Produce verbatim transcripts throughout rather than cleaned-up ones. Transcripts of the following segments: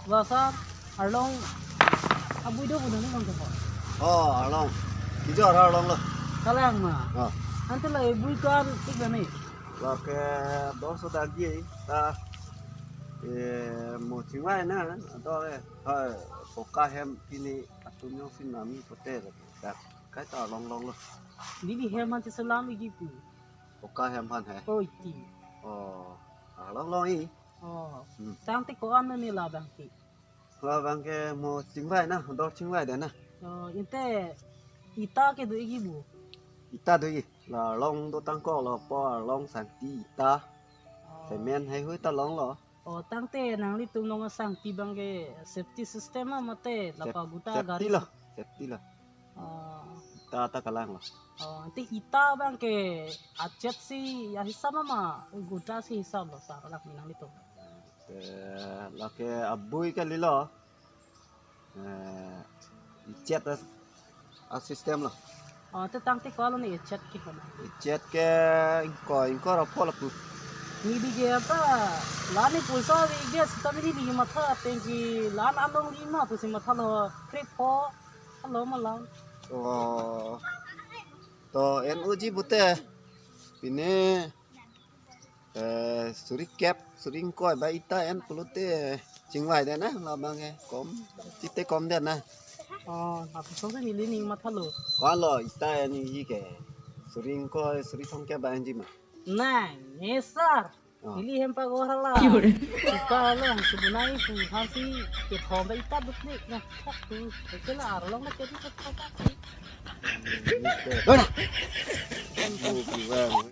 Lasar, arlong abui do bodo ni bang ko. Oh, arlong. Kijor arlong lo. Kalang ma. Oh. Ante la ebui kan tik ni. Lake dos so dagi ta, eh, mo chingvai na, ado, eh, hai, poka hem pini atum yo sin nami pote lake. Ta, kaita arlong long lo. Neli hem han si selam igi pu. Poka hem han he. Oh, iti. Oh, arlong long i. Oh. Hmm. Tangte ko-an ni labang ke. Labang ke mo chingvai na, dor chingvai de na. Oh, inte ita ke do igi bu. Ita do i. La arlong do tangkok lo po arlong sangti ita. Oh. Semen hai hui ta long lo. Oh, tangte nanglitum nong sangti bang ke safety system ma mate lapa guta safety gari lo, safety lo. Oh. Ita ta kalang lo. Oh, ante ita bang ke achet si ya hisap ma, guta si hisap lo sar lak ni nanglitum. Eh, lake abui kalilo. Eh, ichet a, a system lo. Oh, te tangte ko-an ni ichet ke kona. Ichet ke ingkoi, ingkoi ra pho lapu. Ni bige apa? Lani pulsa bige sita ni bige matha tengki lan along lima pusi matha lo krip pho. Alo malang. Oh. To N O G bute. Pine, eh, suri kep, suri ingkoi ba ita en pulote chingvai de na, labang ke kom, chite kom de na. Oh, lapuson si neli ning matha lo. Ko-an lo ita en igi ke. Suri ingkoi, suri thomkep ba enji ma. Nang, ngesar. Oh. Neli hem pagor hala. Ki hore? Suka hala, subunai pu hasi kethom ba ita duklik na. Thak tu, eke la arlong na kedi thak thak. Dona. Ampun, kiwang.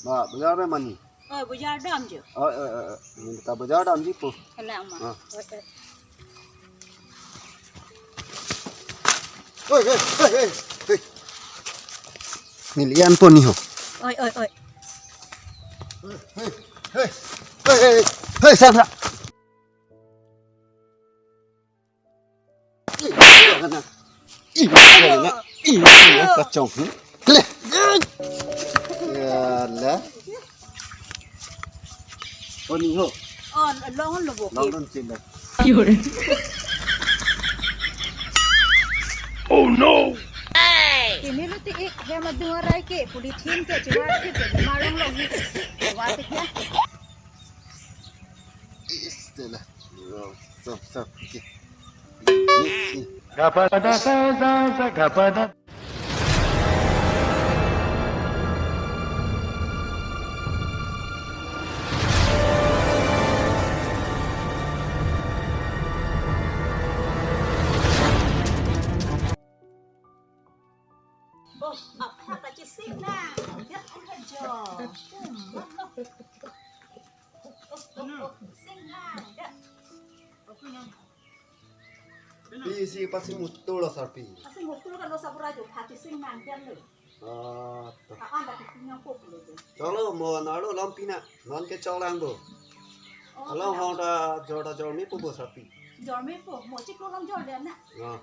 Ma, bajar dam mani? Oh, bajar dam jo. Oh, eh, eh, eh. Minta bajar damji po. Kena ma. Ah. Eh, eh. Oi, oi, oi, oi, oi. Nelian po ni ho. Oi, oi, oi. Hei, hei, hei, hei, hei, hei, Sandra. Ih, ih, ih, kachong, hmm? Kele. Ya lah. Oh, ni ho. Oh, long lo bo. Long don chin da. Oh no. Ini lo ti ik, hem adung arai ke, polythene ke, chiwar ke, marong long ni. Wa te kya? Istilah. Stop, stop. Okay. Gapada sa sa sa gapada. Oh, apa ta kising na? Ya, ada jo. Pi si pasi mutul lo sarpi. Pasi mutul kan lo sabura jo pha kising nang jan lo. Ah, to. Ah, anda kising nang pok lo jo. Cholo mo nalo lampi na. Non ke chok lang bo. Oh, along hong ta jor ta jor mi pu bo sarpi. Jor mi pu, mo chiklo lam jor de na. Ah.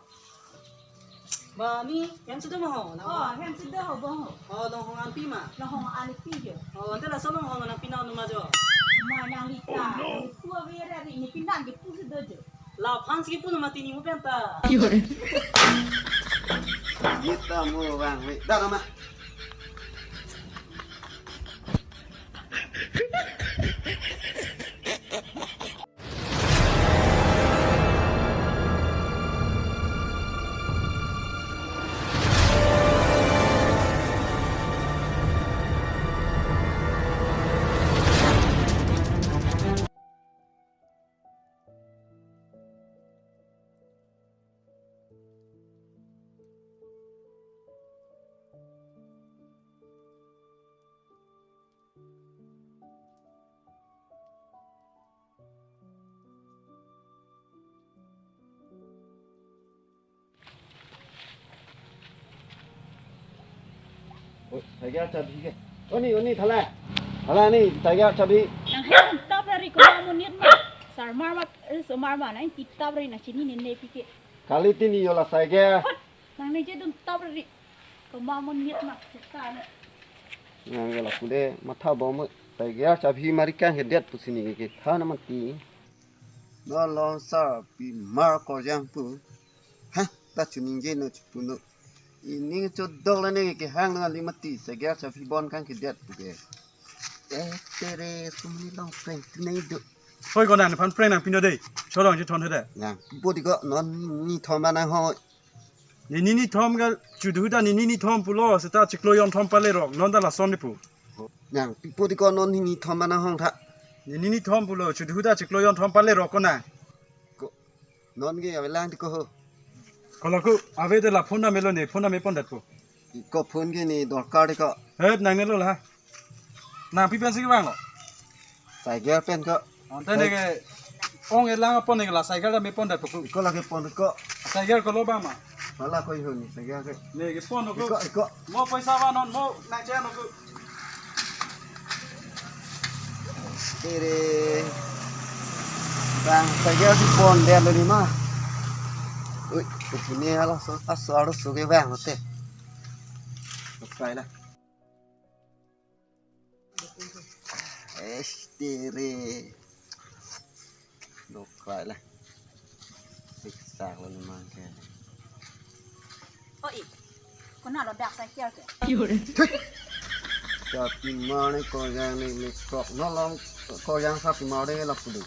Ba ni, hem si do ma ho, na ho. Oh, hem si do ho, bo ho. Oh, long hong an pi ma. Long hong an pi jo. Oh, ante laso long hong an pi na nu ma jo. Ma nang lita. Oh, no. Ni pu ave re ri ni pi nang ke pu si do jo. Laphan si pu na mati ni mu penta. Kita mu vang ve. Da na ma. Oh, tiger chabi ke. Oh, ni, oh, ni, thala. Thala ni, tiger chabi. Nang hem tap la Komat amonit ma? Sarmar ma, eh, somar ma, nang titap ri na chini ne ne pike. Kali tini yola saige. Hot, nang ne je dun tap ri. Komat amonit ma, sesa ne. Nang yola kule matha bom saige, ah, chabi mari kangkedet pusi ne ke tha na mati. No long sarpimar korjang pu. Ha, ta chuningje no chipuno. Ining chodok la ne kehang na li mati, saige, ah, chabi bon kangkedet puke. Eh, tere, sumni long prank tu nai do. Hoi ko nang, nephan prank nangpi no dei. Cholong chethon hede. Nang, pi poti ko, non ni thom ba nang ho. Nini ni thom ga, chudu huda nini ni thom pulo, seta chiklo jon thom pale rok, non ta lason ni pu. Nang, pi poti ko non ni ni thom ba nang hong tha. Nini ni thom pulo, chudu huda chiklo jon thom pale rok ko nang. Ko, non ke avelang ti ko ho. Kalau ku, ave de la phone na melo ne, phone na me pon dat pu. Ko phone ke ni dorkar de ko. Het nang ne lo la. Nang pi pen si vang lo. Cycle pen ko. Ante ne ke ong elang apon ne ke la cycle da me pon dat pu. Ko lagi pon ko. Cycle ko lo ba ma. Mala ko ihun cycle ke. Ne ke pon ko. Iko, iko. Mo paisa ba non mo nang chen ko. Tere. Bang cycle si pon de lo ni ma. Ui, ko pune ala so aso aro so ke bang te. Ko kai la. Este re. Dokrai la. Siksak lo ni mangke. Oi. Kona lo dak cycle ke. Sapimar ne korjang ne mekrok no long korjang sapimar ne la pudu.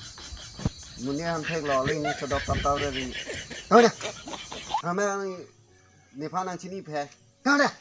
Muni han thek lo ling ne sedok kata re ling. Tahu dah. Kami nephan nang chini phe. Tahu dah.